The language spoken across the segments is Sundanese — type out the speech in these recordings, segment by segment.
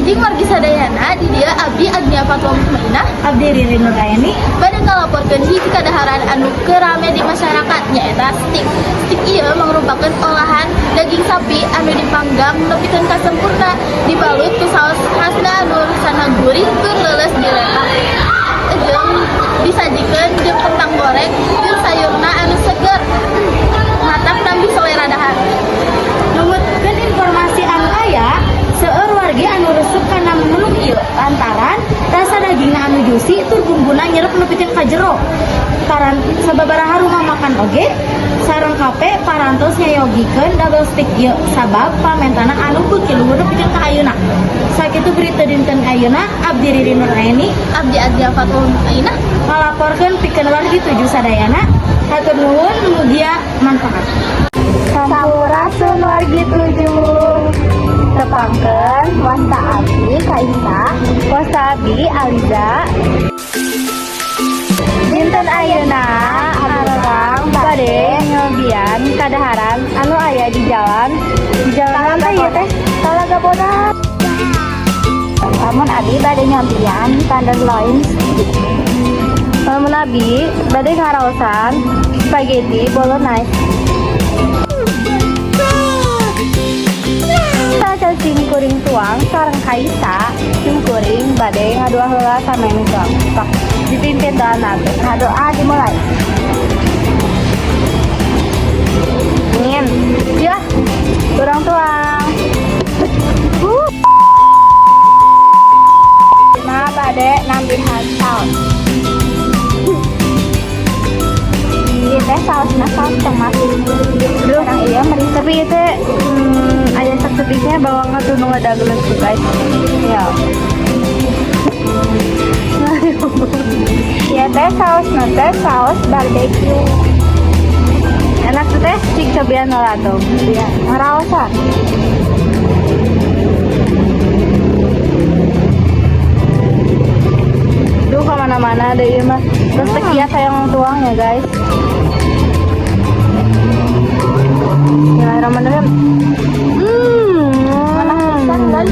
Enjing wargi sadayana, di dieu abdi Agnia Fatwa Mutmainah. Abdi Riri Nuraini. Bade ngalaporkeun hiji kadaharan anu keur rame di masyarakat, nyaeta steak. Steak ieu mangrupakeun olahan daging sapi anu dipanggang nepikeun ka sempurna, dibalut ku saos khasna anu rasana gurih tur leuleus di letak. Jeung disajikeun jeung kentang goreng jeung sayurna anu seger. Matak nambih selera dahar. Numutkeun informasi anu aya, seueur wargi anu resep kana menu ieu lantaran rasa dagingna anu juicy tur bumbuna nyerep nepikeun ka jero. Paran sababaraha rumah makan oge sareng kafe parantos nyayogikeun double steak ieu sabab pamentana anu beuki luhur nepikeun ka ayeuna. Sakitu berita dinten ayeuna, abdi Riri Nuraini. Abdi Agnia Fatwa Mutmainah. Ngalaporkeun pikeun wargi tujuh sadayana. Hatur nuhun, mugia manfaat. Sampurasun wargi tujuh. Tepangkeun, wasta abdi Kaisa. Wasta abdi Aliza. Dinten ayeuna arurang bade nyobian kadaharan anu aya di jalan teh ieu teh Talaga Bodas. Lamun abi bade nyobian tenderloin steak. Lamun abi bade ngaraosan spaghetti bolognese. Saca sim kuring tuang sareng Kaisa, sim kuring bade ngadoa heula sameme tuang. Sok, dipimpin doana teh. Ngadoa dimulai. Amin. Ya, kurang tuang. Ma bade nambihan saus. Ieu teh sausna saus tomat. Urang ieu meri Tapi itu aya saketiknya bawang tuh nu ngadagleun tuh, guys. Ya. Ieu teh sausna teh saus barbecue. Enak tuh teh, cik cobian lah tuh. Iya, ngaraosan. Duh, kemana-mana deh ieu mah. Terus teh kiat hayang tuang ya, guys. Bismillahirrahmanirrahim. Enak pisan, guys.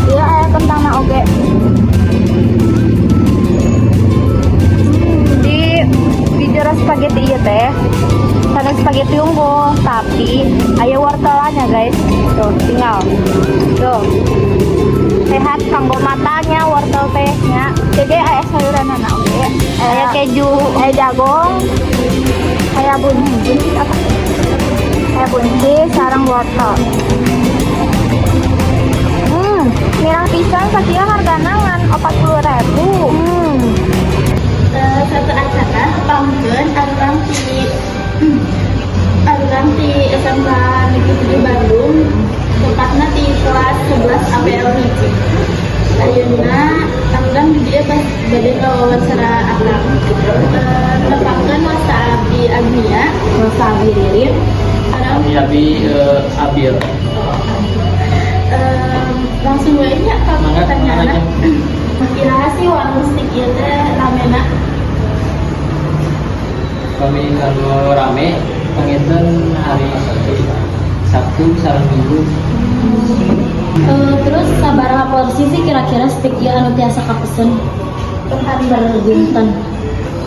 Ieu aya kentangna oge. Di jero spaghetti ieu teh sanes spaghetti unggul, tapi aya wortelannya, guys. Tuh, tinggal. Tuh. Sehat kanggo matanya wortel teh nya. Jadi aya sayuranana oge. Aya keju. Aya jagung. Aya buncis apa? Aya buncis sareng wortel. Mirah pisan sakieu hargana ngan 40.000. Satu acara tepangkeun arurang ti SMK Negeri 7 Bandung, tepatna di kelas 11 APL hiji. Ayeuna arurang di dieu pas bade ngawawancara akang. Tepangkeun, wasta abdi Agnia. Wasta abdi Ririn. Arang Kami abi Abil. Langsung we nya ka Mangga, pertanyaan. mangga. Iraha sih warung steak ieu teh ramena? Kami kalau rame panginten hari Sabtu sareng Minggu. Terus sabaraha porsi sih kira-kira steak ieu anu tiasa kapesen Per hari? Per dinten?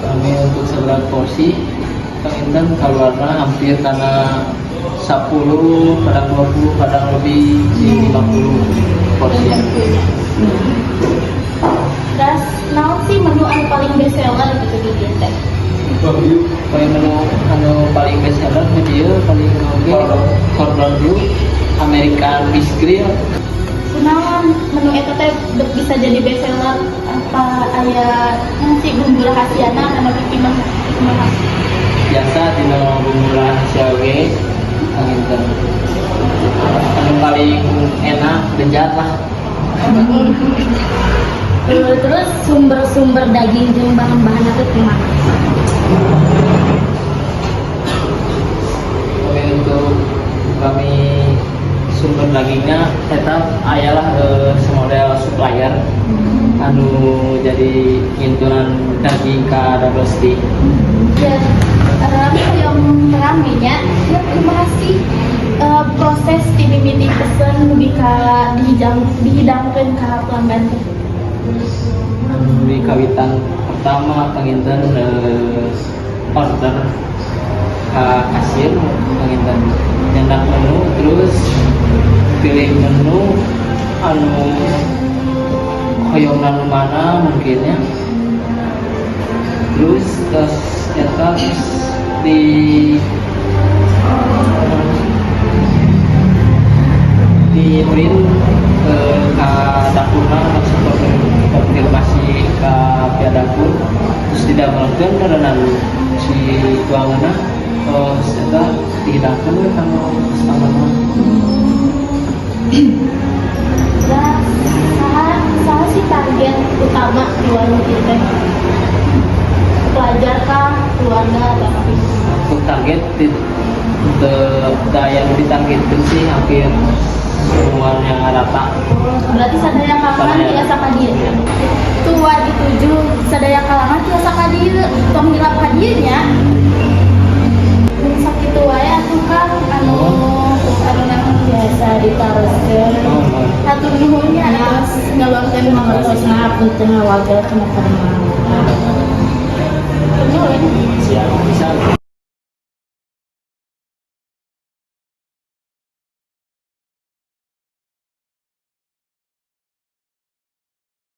Kami untuk seberat porsi panginten keluarnya hampir karena 10, kadang 20, kadang lebih di 50 porsi. Terus naon sih menu anu paling best seller gitu di dieu teh? Paling menu anu paling best seller di dieu paling oge cordon bleu, American Beef Grill. Kunaon menu eta teh bisa jadi best seller? Apa aya sih bumbu rahasiana anu bikin mah kumaha? Biasa dina bumbu rahasia oge panginten anu paling enak lezat lah. Terus sumber-sumber daging jeung bahan-bahan itu kumaha? Kami untuk kami sumber dagingnya tetap ayalah semodel supplier anu jadi ngintunan daging ka double steak. Ya, arurang hoyong terang nya, ya kumaha sih? Proses ti mimiti pesen dugi ka dihidangkeun ka pelanggan teh? Di kawitan pertama panginten order ke kasir, panginten nyandak menu, terus pilih menu anu hoyong anu mana mungkin ya, terus terus eta terus di print ke dapurna, langsung konfirmasi ke pihak dapur, terus didamelkeun meureunan si tuanganna, terus eta dihidangkeun we kanggo customer mah. Nah, saha saha sih target utama di warung ieu teh? Pelajar kah, keluarga, atau apa? Untuk target untuk daya ditargetkan sih hampir semuanya rata. Berarti sadaya kalangan Sadaya. Tiasa ka dieu. Tuh, wargi tujuh, sadaya kalangan tiasa ka dieu. Tong hilap ka dieu nya. Sakitu wae atuh, Kang, anu anu nang Biasa ditaroskeun. Oh. Hatur nuhun nya atos ngaluangkeun Pangertosna, punten ngawagel kana permainan. Nuhun. Siap, bisa.